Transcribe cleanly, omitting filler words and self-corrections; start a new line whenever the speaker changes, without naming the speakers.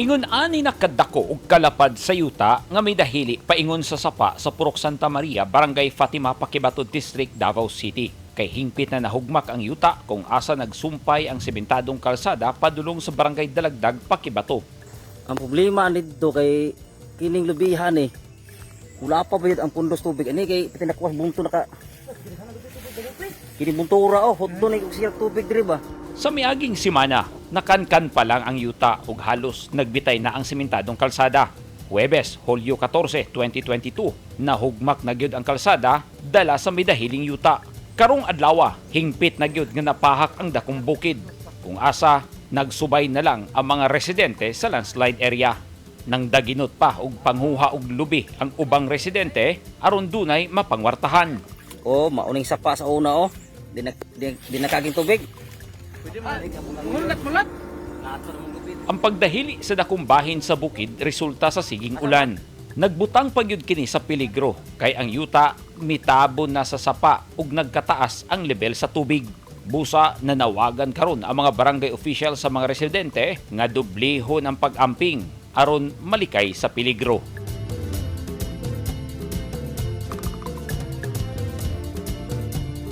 Ingon ani nakadako og kalapad sa yuta nga may dahili paingon sa sapa sa Purok Santa Maria, Barangay Fatima, Paquibato District, Davao City. Kay hingpit na nahugmak ang yuta kung asa nagsumpay ang sementadong kalsada padulong sa Barangay Dalagdag, Paquibato.
Ang problema nito kay kining lubihan eh. Wala pa ba yun ang pundos tubig ani kay pati nakuha bunto naka. Kini buntura oh, hudto na yung siya tubig diri ba.
Sa miaging simana, nakankan pa lang ang yuta ug halos nagbitay na ang sementadong kalsada. Huwebes, Hulyo 14, 2022, nahugmak na gyud ang kalsada dala sa midahiling yuta. Karong adlawa, hingpit na gyud nga napahak ang dakong bukid. Kung asa, nagsubay na lang ang mga residente sa landslide area. Nang daginot pa og panghuha og lubi ang ubang residente aron dunay mapangwartahan.
Oh, mauning sapa sa una oh. Di nakaging tubig.
Mulat, mulat.
Ang pagdahili sa dakong bahin sa bukid resulta sa siging ulan. Nagbutang pagyud kini sa peligro kay ang yuta mitabon na sa sapa ug nagkataas ang level sa tubig. Busa nanawagan karon ang mga barangay official sa mga residente nga dublihon ang pag-amping aron malikay sa peligro.